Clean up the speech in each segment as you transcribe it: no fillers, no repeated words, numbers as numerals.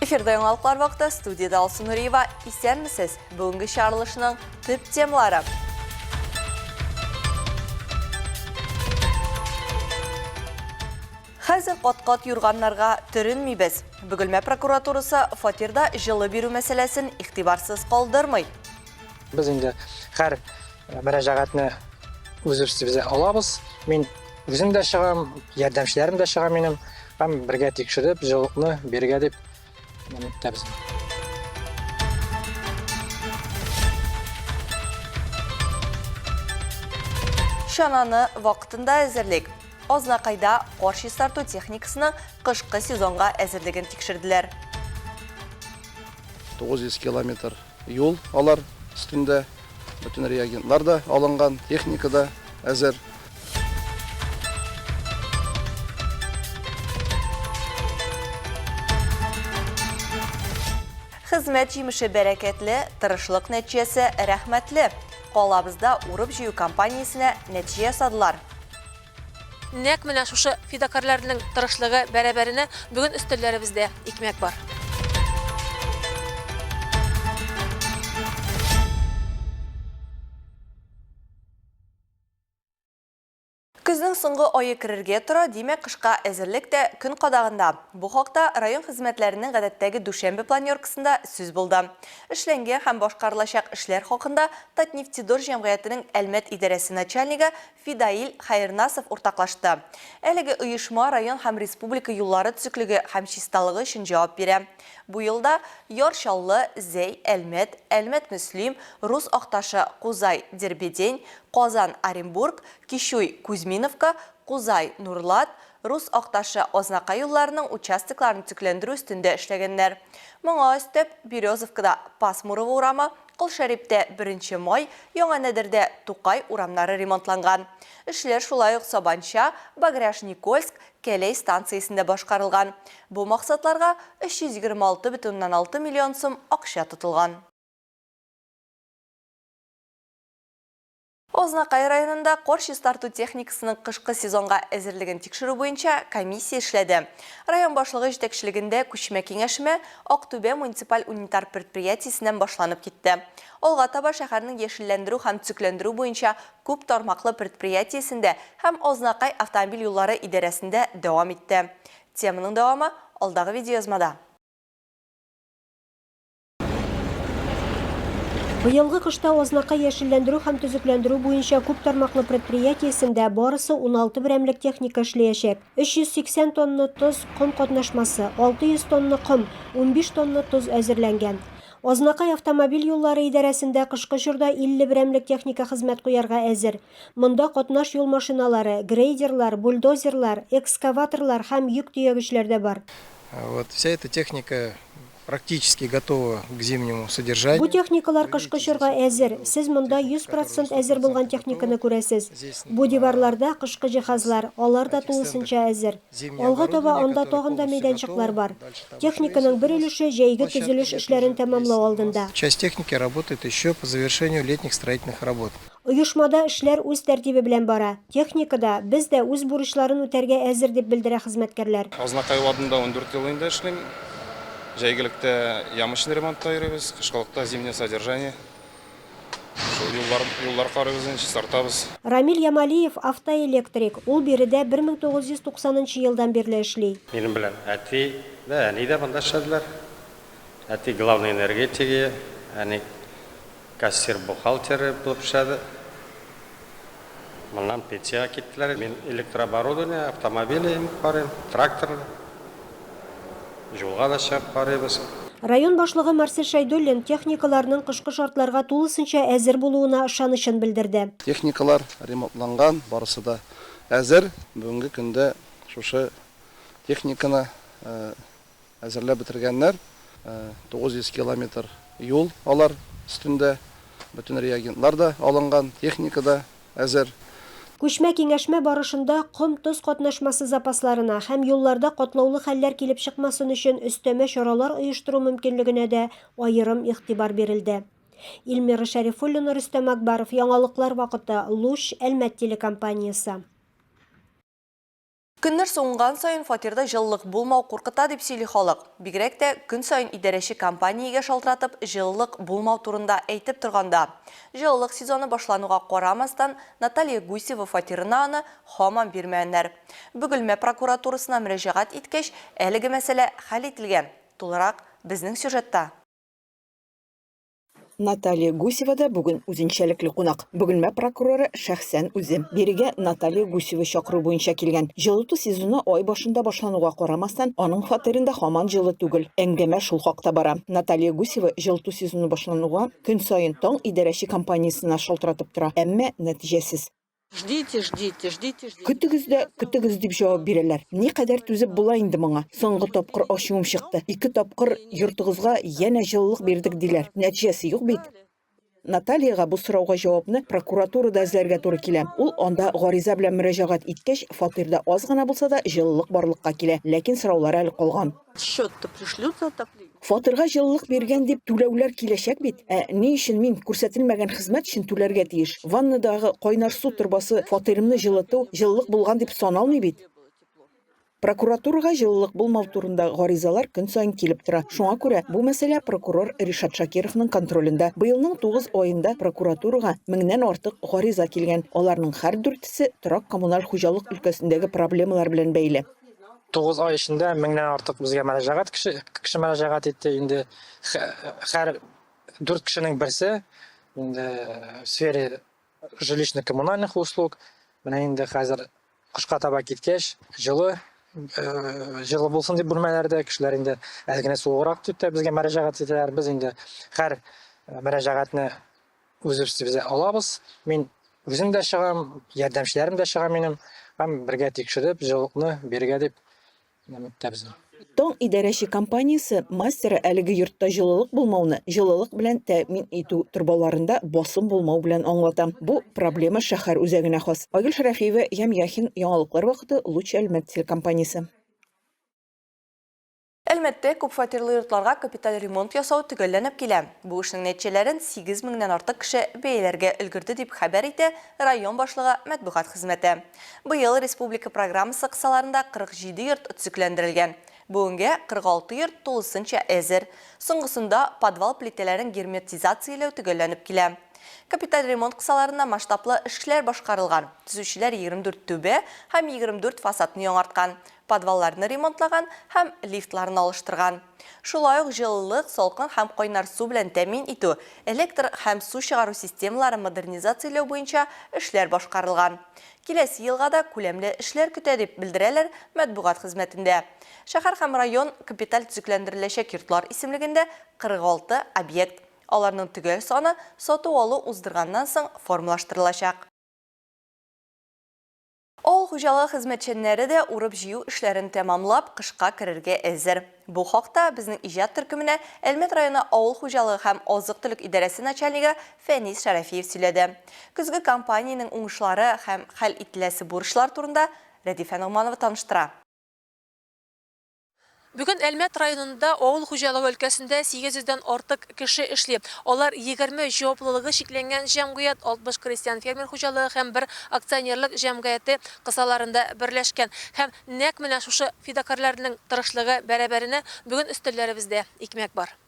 Эфирда яңалыклар вакыты студиядә Алсу Нуриева. Исәнмесез! Бүгенге чыгарылышның төп темалары. Хәзер кат-кат юрганнарга төренмибез. Бөгелмә прокуратурасы фатирда җылы бирү мәсьәләсен игътибарсыз калдырмый. Без инде һәр мөрәҗәгатьне үз өстебезгә алабыз. Мин үзем дә чыгам, ярдәмчеләрем дә чыга минем. Һәм бергә тикшереп, җылылыкны бирергә дип итәбез. Чананы вакытында әзерлик. Азнакайда кар чистарту техникасының кышкы сезонга әзерлеген тикшерделәр. 900 километр Юл алар өстендә, бөтен реагентлар да алынган, техника да әзер. Хезмәт җимеше бәрәкәтле, тырышлык нәтиҗәсе рәхмәтле. Калабызда урып-җыю кампаниясенә нәтиҗә ясадылар. Нәкъ менә шушы фидакарьләрнең тырышлыгы бәрабәренә бүген өстәлләребездә икмәк бар. Көзнең соңгы ае керергә тора, димәк, кышка әзерлек тә көн кадагында. Бу хакта район хезмәтләренең гадәттәге дүшәмбе планеркасында сүз булды. Эшләнгән һәм башкарылачак эшләр хакында Татнефтедор җәмгыятенең Әлмәт идарәсе начальнигы Фидаил Хәернасов уртаклашты. Әлеге оешма район һәм республика юллары төзеклеге һәм чисталыгы өчен җавап бирә. Бу елда Яр Чаллы, Зәй, Әлмәт, Әлмәт-Мөслим, Рус Акташы, Кузай, Дербедень, Казан, Оренбург, Кичуй, Кузьминовка, Кузай, Нурлат, Рус Акташы, Азнакай юлларының участокларын төзекләндерү өстендә эшләгәннәр. Моңа өстәп, Березовкада Пасмурова урамы, Колшәриптә Беренче Май, Яңа Нәдердә Тукай урамнары ремонтланган. Эшләр шулай ук Сабанча, Багряж-Никольск, Кәләй станциясендә башкарылган. Бу максатларга 326,6 миллион сум акча тотылган. Азнакай районында кар чистарту техникасының кышкы сезонга әзерлеген тикшерү буенча комиссия эшләде. Район башлыгы җитәкчелегендә күчмә киңәшмә Актүбә муниципаль унитар предприятиесеннән башланып китте. Алга таба шәһәрнең яшелләндерү һәм төзекләндерү буенча күп тармаклы предприятиесендә һәм Азнакай автомобиль юллары идарәсендә дәвам итте. Теманың дәвамы алдагы видеоязмада. Быелгы кышта Азнакай яшелләндерү һәм төзекләндерү буенча күп тармаклы предприятиесендә барысы 16 берәмлек техника эшләячәк. 380 тонна тоз, ком катнашмасы, 600 тонна ком, 15 тонна тоз әзерләнгән. Азнакай автомобиль юллары идарәсендә кышкы чорда 50 берәмлек техника хезмәт куярга әзер. Монда катнаш юл машиналары, грейдерлар, бульдозерлар, экскаваторлар һәм йөк төягечләр дә бар. Вот вся эта техника Практически готова к зимнему содержанию. Бу техникалар кышкы чорга әзер. Сез монда 100 процент әзер булган техниканы күрәсез. Бу диварларда кышкы җиһазлар, алар да тулысынча әзер. Алга таба анда тагын да мәйданчыклар бар. Техниканың бер өлеше җәйге төзелеш эшләрен тәмамлау алдында. Часть техники работает еще по завершению летних строительных работ. Оешмада эшләр үз тәртибе белән бара. Техника да, без дә үз бурычларын үтәргә әзер, дип белдерә хезмәткәрләр. Азнакай ладында 14 ел инде эшлим. Җәйгелектә ямочный ремонтта йөрибез, кышкылыкта зимнее содержание. Шул юллар, юллар карыйбыз инде, чистартабыз. Рамил Ямалиев, автоэлектрик. Ул биредә 1990 нчы елдан бирле эшли. Минем белән әти дә, әни дә монда эшләделәр. Әти главный энергетик ие, әни Кассир бухгалтеры булып эшләде. Моннан пенсиягә киттеләр. Мин электрооборудование, автомобили карыйм, трактор. Юлга да чыгып карыйбыз. Район башлыгы Марсель Шәйдуллин техникаларның кышкы шартларга тулысынча әзер булуына ышанычын белдерде. Техникалар ремонтланган, барысы да әзер. Бүгенге көндә шушы техниканы Әзерләп бетергәннәр. 900 километр юл алар өстендә. Бөтен реагентлар да алынган, техника да әзер. Күчмә киңәшмә барышында ком-тоз катнашмасы запасларына һәм юлларда катлаулы хәлләр килеп чыкмасын өчен өстәмә чаралар оештыру мөмкинлегенә дә аерым игътибар бирелде. Илмира Шәрифуллина, Рөстәм Акбаров, Яңалыклар вакыты, Луч, Әлмәт телекомпаниясе. Көннәр суынган саен фатирда җылылык булмау куркыта, дип сөйли халык. Бигрәк тә көн саен идарәче компаниягә шалтыратып, җылылык булмау турында әйтеп торганда. Җылылык сезоны башлануга карамастан, Наталья Гусева фатирына аны һаман бирмәгәннәр. Бөгелмә прокуратурасына мөрәҗәгать иткәч, әлеге мәсьәлә хәл ителгән. Тулырак, безнең сюжетта. Наталья Гусева да бүген үзенчәлекле кунак. Бөгелмә прокуроры шәхсән үзе. Бирегә Наталья Гусева чакыру буенча килгән. Җылыту сезоны ай башында башлануга карамастан, аның фатирында һаман җылы түгел. Әңгәмә шул хакта бара. Наталья Гусева җылыту сезоны башлануга көн саен Таң идарәче компаниясенә шалтыратып тора, әмма нәтиҗәсез. Ждите, ждите, ждите, ждите. Көтегез дә, көтегез дип җавап бирәләр. Никадәр түзеп була инде моңа? Соңгы тапкыр ачуым чыкты. Ике тапкыр йортыгызга янә җылылык бирдек диләр. Нәтиҗәсе юк бит. Натальяга бу сорауга җавапны прокуратурада эзләргә туры килә. Ул анда гариза белән мөрәҗәгать иткәч, фатирда аз гына булса да җылылык барлыкка килә. Ләкин сораулар әле калган. Счет-то пришлют за отопление. Фатирга җылылык биргән дип түләүләр киләчәк бит. Ә ни өчен мин күрсәтелмәгән хезмәт өчен түләргә тиеш? Ваннадагы кайнар су торбасы фатирымны җылыту, җылылык булган дип саналмый бит. Прокуратурага җылылык булмау турында гаризалар көн саен килеп тора. Шуңа күрә бу мәсьәлә прокурор Ришат Шакировның контролендә. Быелның тугыз аенда прокуратурага меңнән артык гариза килгән. Аларның һәр дүртесе торак-коммуналь хуҗалык өлкәсендәге проблемалар белән бәйле. 9 ай эчендә меңнән артык безгә мөрәҗәгать кеше кеше мөрәҗәгать итте. Инде һәр дүрт кешенең берсе инде в сфере жилищно-коммунальных услуг. Менә инде хәзер кышка таба киткәч, җылы җылы булсын дип бүлмәләрдә кешеләр инде әз генә суыграк дип тә безгә мөрәҗәгать итәләр. Без инде һәр мөрәҗәгатьне Үзебез алабыз. Мин үзем дә чыгам, ярдәмчеләрем дә чыга минем. Һәм бергә тикшереп, җылылыкны бирергә дип итәбез. Таң идарәче компаниясе мастеры әлеге йортта җылылык булмауны җылылык белән тәэмин итү торбаларында басым булмау белән аңлата. Бу проблема шәһәр үзәгенә хас. Айгөл Шәрәфиева, Ям Яхин, Яңалыклар вакыты, Луч Әлмәт телекомпаниясе. Әлмәттә күпфатирлы йортларга капиталь ремонт ясау төгәлләнеп килә. Бу эшнең нәтиҗәләрен 8 меңнән артык кеше бәяләргә өлгерде, дип хәбәр итә район башлыгы матбугат хезмәте. Быел республика программасы кысаларында 47 йорт төзекләндерелгән. Бүгенгә 46 йорт тулысынча әзер. Соңгысында подвал плитәләрен герметизацияләү төгәлләнеп килә. Капиталь ремонт кысаларында масштаблы эшләр башкарылган. Төзүчеләр 24 түбә һәм 24 фасадны яңарткан. Подвалларны ремонтлаган һәм лифтларны алыштырган. Шулай ук җылылык, салкын һәм кайнар су белән тәэмин итү, электр һәм су чыгару системаларын модернизацияләү буенча эшләр башкарылган. Киләсе елга да күләмле эшләр көтә, дип белдерәләр матбугат хезмәтендә. Шәһәр һәм район капиталь төзекләндереләчәк йортлар исемлегендә 46 объект. Аларның төгәл саны сату-алу уздырганнан соң формалаштырылачак. Авыл хуҗалыгы хезмәтчәннәре дә урып-җыю эшләрен тәмамлап, кышка керергә әзер. Бу хакта безнең иҗат төркеменә Әлмәт районы авыл хуҗалыгы һәм азык-төлек идарәсе начальнигы Фәнис Шәрәфиев сөйләде. Көзге кампаниянең уңышлары һәм хәл ителәсе бурычлар турында Рәдифә Ногманова таныштыра. Бүген Әлмәт районында авыл хуҗалыгы өлкәсендә 800 дән артык кеше эшли. Алар 20 җаваплылыгы чикләнгән җәмгыять, 60 крестьян-фермер хуҗалыгы һәм бер акционерлык җәмгыяте кысаларында берләшкән. Һәм нәкъ менә шушы фидакарьләрнең тырышлыгы бәрабәренә бүген өстәлләребездә икмәк бар.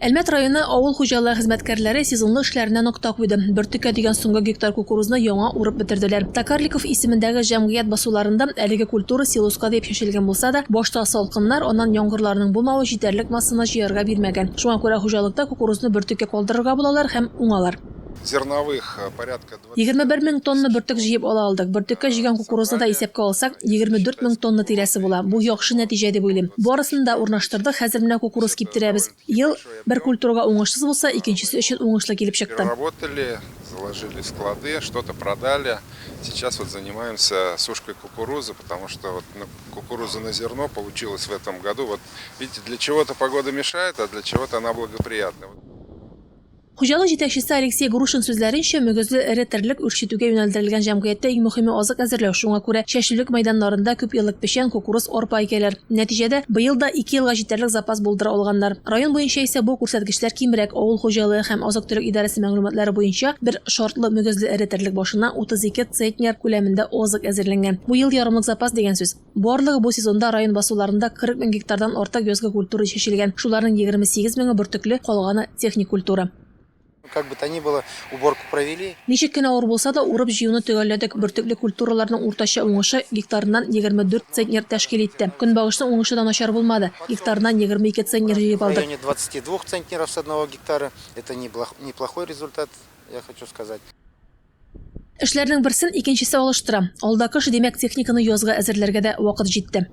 Әлмәт районы авыл хуҗалыгы хезмәткәрләре сезонлы эшләренә нокта куйды. Бөртеккә дигән соңгы гектар кукурузны яңа урып бетерделәр. Токарликов исемендәге җәмгыять басуларында әлеге культура силоска диеп чәчелгән булса да, башта салкыннар, аннан яңгырларның булмавы җитәрлек массаны җыярга бирмәгән. Шуңа күрә хуҗалыкта кукурузны бөртеккә калдырырга булалар һәм уңалар. Зерновых порядка 21 мең тонна бөртек җыеп ала алдык. Бөртеккә җыйган кукурузны да исәпкә алсак, 24 мең тонна тирәсе була. Бу яхшы нәтиҗә дип уйлыйм. Барысын да урнаштырдык, хәзер менә кукуруз киптерәбез. Ел бер культурага уңышсыз булса, икенчесе өчен уңышлы килеп чыкты. Переработали, заложили склады, что-то продали. Сейчас вот занимаемся сушкой кукурузы, потому что вот кукуруза на зерно получилось в этом году. Вот видите, для чего-то погода мешает, а для чего-то она благоприятна. Хуҗалык җитәкчесе Алексей Грушин сүзләренчә, мөгезле эре терлек үрчетүгә юнәлдерелгән җәмгыятьтә иң мөһиме азык әзерләү, шуңа күрә чәчүлек мәйданнарында күпьеллык печән, кукуруз, арпа икәләр. Нәтиҗәдә, быел да ике елга җитәрлек запас булдыра алганнар. Район буенча исә бу күрсәткечләр кимрәк, авыл хуҗалыгы һәм азык-төлек идарәсе мәгълүматлары буенча, бер шартлы мөгезле эре терлек башына 32 центнер күләмендә азык әзерләнгән. Бу ел ярымлык запас дигән сүз. Барлыгы бу сезонда район басуларында 40 мең гектардан артык язгы культура чәчелгән, шуларның 28 меңе бөртекле, калганы, техник культура. Как бы то ни было, уборку провели. Ничек кенә авыр булса да, урып-җыюны төгәлләдек. Бөртекле культураларның уртача уңышы гектарыннан 24 центнер тәшкил итте. Көнбагышның уңышы да начар булмады, гектарыннан 22 центнер җыеп В алдык. районе 22 центнеров с одного гектара. Это неплохой результат, я хочу сказать. Эшләрнең берсен икенчесе алыштыра. Алда кыш, димәк, техниканы язга әзерләргә дә вакыт җитте.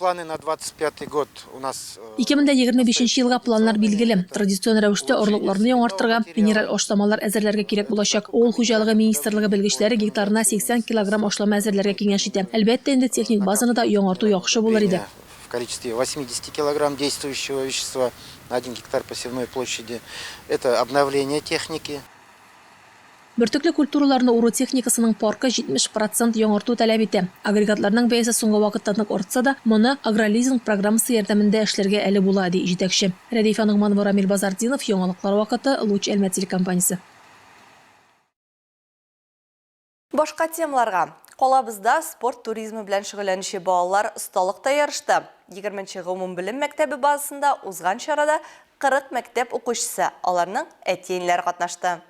Планы на 25 год у нас. 2025 нче елга планнар билгеле. Традицион рәвештә орлыкларны яңартырга, минераль ашламалар әзерләргә кирәк булачак. Авыл хуҗалыгы министрлыгы белгечләре гектарына 80 килограмм ашлама әзерләргә киңәш итә. Әлбәттә инде, техник базаны да яңарту яхшы булыр иде. В количестве 80 килограмм действующего вещества на 1 гектар посевной площади. Это обновление техники. Бөртекле культураларны уру техникасының паркы 70 процент яңарту таләп итә. Агрегатларның бәясе соңгы вакытта нык артса да, моны агролизинг программасы ярдәмендә эшләргә әле була, ди җитәкче. Рәдифә Ногманова, Рамил Базартдинов, Яңалыклар вакыты, Луч Әлмәт телекомпаниясе. Башка темаларга. Калабызда спорт туризмы белән шөгыльләнүче балалар осталыкта ярышты. Егерменче гомумбелем мәктәбе базасында узган чарада 40 мәктәп укучысы, аларның әти-әниләре катнашты.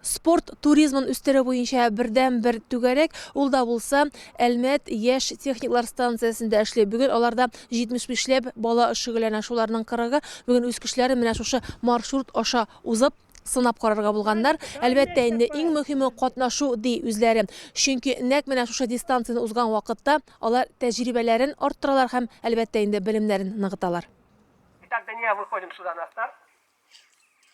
Спорт туризмын үстерү буенча бердәнбер түгәрәк, ул да булса Әлмәт яшь техниклар станциясендә эшли. Бүген аларда 75 ләп бала шөгыльләнә, шуларның кырыгы бүген үз көчләрен менә шушы маршрут аша узып, сынап карарга булганнар. Әлбәттә инде, иң мөһиме катнашу, ди үзләре. Чөнки нәкъ менә шушы дистанцияне узган вакытта алар тәҗрибәләрен арттыралар һәм, әлбәттә инде, белемнәрен ныгыталар. Итак, Дания, выходим сюда на старт.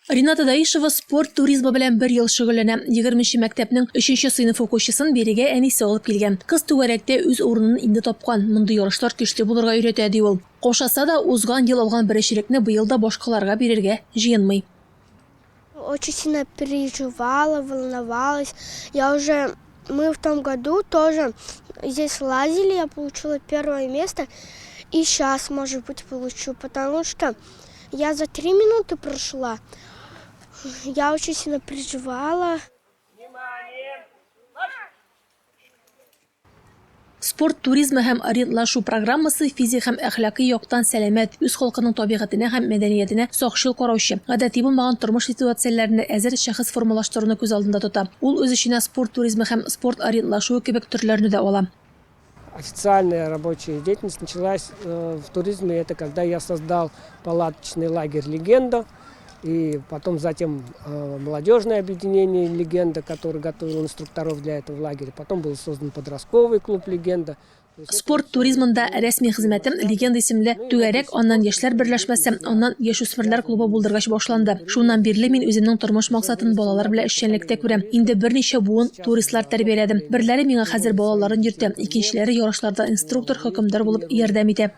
Рената Даишева спорт туризмы белән бер ел шөгыльләнә. Егерменче мәктәпнең өченче сыйныф укучысын бирегә әнисе алып килгән. Кыз түгәрәктә үз урынын инде тапкан. Мондый ярышлар көчле булырга өйрәтә, ди ул. Каушаса да, узган ел алган беренчелекне быел да башкаларга бирергә җыенмый. Очень сильно переживала, волновалась. Я уже, мы в том году тоже здесь лазили, я получила первое место. И сейчас, может быть, получу, потому что я за три минуты прошла. Я очень сильно переживала. Спорт туризмы һәм ориентлашу программасы физик һәм әхлакый яктан сәламәт, үз халкының табигатенә һәм мәдәниятенә сакчыл караучы, гадәти булмаган тормыш ситуацияләренә әзер шәхес формалаштыруны күз алдында тота. Ул үз эченә спорт туризмы һәм спорт ориентлашуы кебек төрләрне дә ала. Официальная рабочая деятельность началась э, в туризме, это когда я создал палаточный лагерь «Легенда», и потом затем э, молодежное объединение «Легенда», которое готовило инструкторов для этого лагеря. Потом был создан подростковый клуб «Легенда». Спорт туризмында рәсми хезмәтем Легенда исемле түгәрәк, аннан яшьләр берләшмәсе, аннан яшүсмерләр клубы булдыргач башланды. Шуннан бирле мин үземнең тормыш максатын балалар белән эшчәнлектә күрәм. Инде берничә буын туристлар тәрбияләдем. Берләре миңа хәзер балаларын йөртә, икенчеләре ярышларда инструктор, хөкемдар булып ярдәм итә.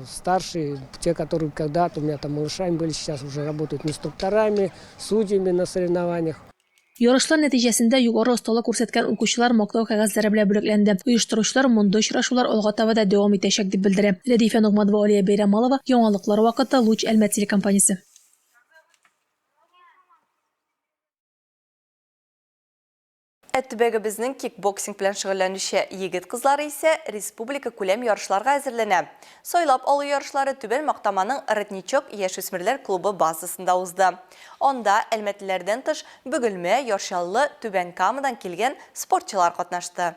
Старшие, те, которые когда-то у меня там малышами были, сейчас уже работают инструкторами, судьями на соревнованиях. Ярышлар нәтиҗәсендә югары осталык күрсәткән укучылар мактау кәгазьләре белән бүләкләнде. Оештыручылар мондый очрашулар алга таба да дәвам итәчәк дип белдерә. Рәдифә Ногманова, Алия Бәйрәмалова, Яңалыклар вакыты, Луч Әлмәт телекомпаниясе. Ә төбәгебезнең кикбоксинг белән шөгыльләнүче егет-кызлары исә республика күләм ярышларга әзерләнә. Сайлап алу ярышлары Түбән Мактаманың Родничок яшүсмерләр клубы базасында узды. Анда әлмәтлеләрдән тыш Бөгелмә, Яр Чаллы, Түбән Камадан килгән спортчылар катнашты.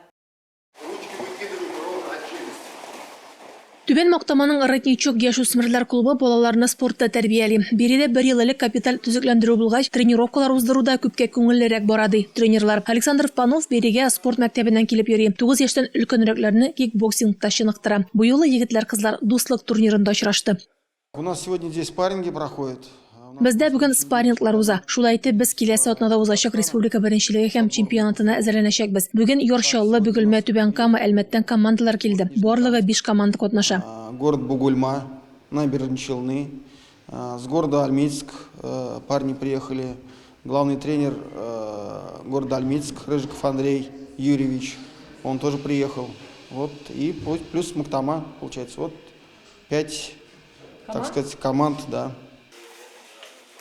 Түбән Мактаманың Родничок яшүсмерләр клубы балаларны спортта тәрбияли. Биредә бер ел элек капиталь төзекләндерү булгач, тренировкалар уздыру да күпкә күңеллерәк бара, ди тренерлар. Александр Панов бирегә спорт мәктәбеннән килеп йөри. Тугыз яшьтән өлкәнрәкләрне кикбоксингта чыныктыра. Бу юлы егетләр-кызлар дуслык турнирында очрашты. У нас сегодня здесь спарринги проходят. Бездә бүген спарринглар уза. Шулай итеп, без киләсе атнада узачак республика беренчелеге һәм чемпионатына әзерләнәчәкбез. Бүген Яр Чаллы, Бөгелмә, Түбән Кама, Әлмәттән командалар килде. Барлыгы биш команда катнаша. Город Бугульма, Набережные Челны, с города Альметьевск. Парни приехали. Главный тренер города Альметьевск Рыжиков Андрей Юрьевич, он тоже приехал. Вот, и плюс Мактама, получается, вот 5, так сказать, команд, да.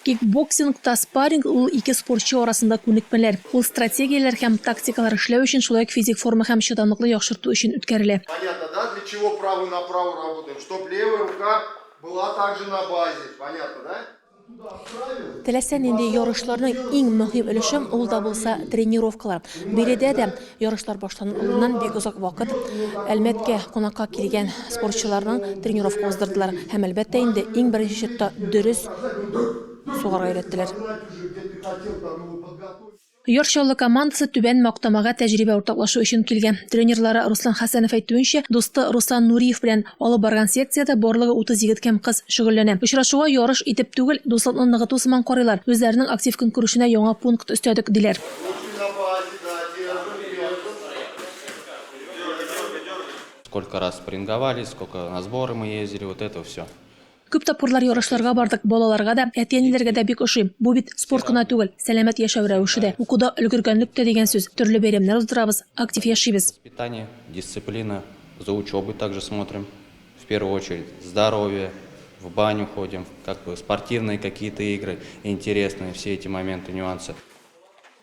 Кикбоксингта спарринг ул ике спортчы арасында күнекмәләр. Ул стратегияләр һәм тактикалар эшләү өчен, шулай ук физик форма һәм чыдамлыкны яхшырту өчен үткәрелә. Понятно, да, для чего правую на правую работаем? Чтоб левая рука была также на базе. Понятно, да? Теләсә нинди ярышларның иң мөһим өлеше ул да булса тренировкалар. Биредә дә ярышлар башланыр алдыннан бик озак вакыт Әлмәткә кунакка килгән спортчыларның тренировка уздырдылар һәм, әлбәттә инде, иң беренче чиратта дөрес сугарга өйрәттеләр. Яр Чаллы командасы Түбән Мактамага тәҗрибә уртаклашу өчен килгән. Тренерлары Руслан Хәсәнов әйтүенчә, дусты Руслан Нуриев белән алып барган секциядә барлыгы 30 егет һәм кыз шөгыльләнә. Очрашуга ярыш итеп түгел, дуслыкны ныгыту сыман карыйлар, үзләренең актив көнкүрешенә яңа пункт өстәдек, диләр. Сколько раз спарринговались, сколько на сборы мы ездили, вот это все. Күп тапкырлар ярышларга бардык, балаларга да, әти-әниләргә дә бик ошый. Бу бит спорт кына түгел, сәламәт яшәү рәвеше дә, укуда өлгергәнлек тә дигән сүз. Төрле бәйрәмнәр уздырабыз, актив яшибез. Воспитание, дисциплина, за учебой также смотрим, в первую очередь здоровье, в баню ходим, как бы спортивные какие-то игры интересные, все эти моменты, нюансы.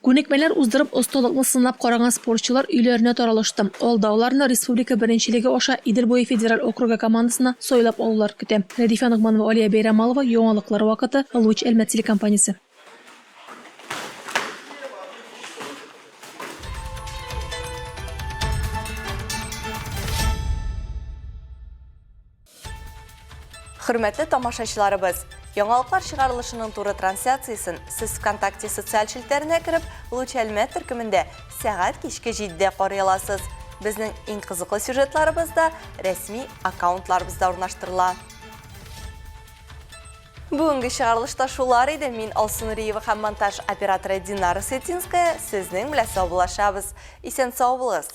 Күнекмәләр уздырып, осталыкны сынап караган спортчылар өйләренә таралышты. Алда аларны республика беренчелеге аша Идел буе федераль округы командасына сайлап алулар көтә. Рәдифә Ногманова, Алия Бәйрәмалова, Яңалыклар вакыты, Луч Әлмәт телекомпаниясе. Хөрмәтле тамашачыларыбыз, яңалыклар чыгарылышының туры трансляциясен сез ВКонтакте социаль челтәренә кереп, Луч Әлмәт төркемендә сәгать кичке 7-дә карый аласыз. Безнең иң кызыклы сюжетларыбыз да рәсми аккаунтларыбызда урнаштырыла. Бүгенге чыгарылышта шулар иде. Мин Алсу Нуриева һәм монтаж операторы Динара Светинская сезнең белән саубуллашабыз. Исән сау булыгыз!